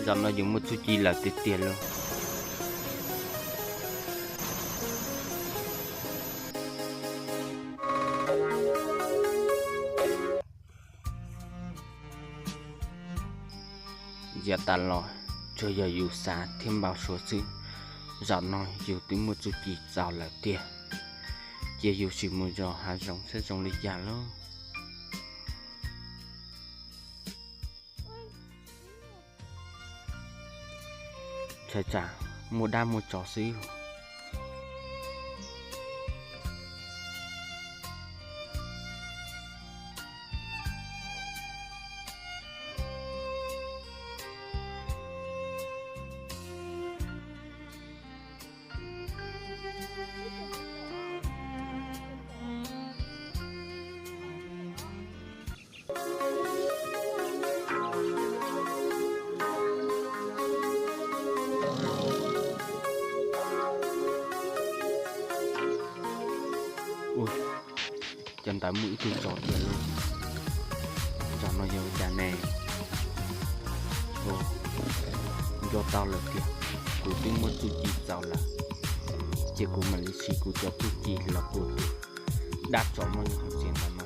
Zaum no yus muaj txuj ci lawm tiag tiag lauj. Yav tas los tsuas yog yus xav thiab npau suav xwb, zaum no yus twb muaj txuj ci txaus lawm tiag. Cia yus sim mus zov hav zoov saib zoo li cas lauj. Ntshai tsam muaj dab muaj tsov xwb. Ua, cov ntawd muaj ib tug tsov tiag lauj. Tsov no yog cas ne? Ua, nco tau lawm tiag, kuv twb muaj txuj ci txaus lawm, ces kuv mam li siv kuv cov txuj ci los tua tus dab tsov muaj nyob hauv tsev ntawd.